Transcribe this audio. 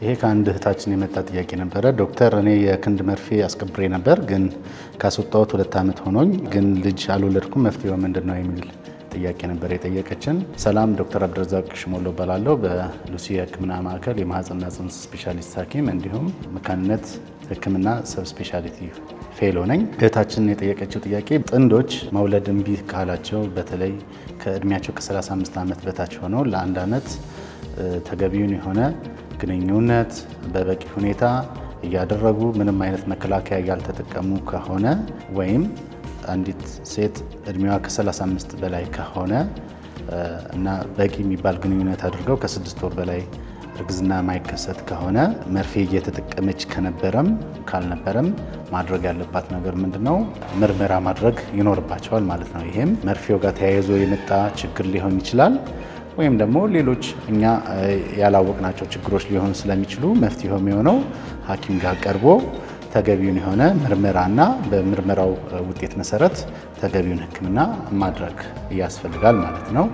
ይሄ ከአንድ እህታችን የመጣ ጥያቄ ነበረ። ዶክተር፣ እኔ የክንድ መርፌ አስቀብሬ ነበር፣ ግን ካስወጣሁት 2 ዓመት ሆኖኝ፣ ግን ልጅ አልወለድኩም። መፍትሄው ምንድን ነው የሚል ጥያቄ ነበር የጠየቀችን። ሰላም፣ ዶክተር አብድረዛቅ ሽሞሎ እባላለሁ። በሉሲ የሕክምና ማዕከል የማህፀንና ጽንስ ስፔሻሊስት ሐኪም እንዲሁም መካንነት ሕክምና sub specialty fellow ነኝ። እህታችን የጠየቀችው ጥያቄ ጥንዶች መውለድ እምቢ ካላቸው፣ በተለይ ከእድሜያቸው ከ35 ዓመት በታች ሆነው ለአንድ ዓመት ተገቢውን የሆነ ግንኙነት በበቂ ሁኔታ እያደረጉ ምንም አይነት መከላከያ ያልተጠቀሙ ከሆነ፣ ወይም አንዲት ሴት እድሜዋ ከ35 በላይ ከሆነ እና በቂ የሚባል ግንኙነት አድርገው ከ6 ወር በላይ እርግዝና የማይከሰት ከሆነ፣ መርፌ እየተጠቀመች ከነበረም ካልነበረም ማድረግ ያለባት ነገር ምንድን ነው? ምርመራ ማድረግ ይኖርባቸዋል ማለት ነው። ይሄም መርፌው ጋር ተያይዞ የመጣ ችግር ሊሆን ይችላል ወይም ደግሞ ሌሎች እኛ ያላወቅናቸው ችግሮች ሊሆኑ ስለሚችሉ መፍትሄው የሚሆነው ሐኪም ጋር ቀርቦ ተገቢውን የሆነ ምርመራና በምርመራው ውጤት መሰረት ተገቢውን ሕክምና ማድረግ ያስፈልጋል ማለት ነው።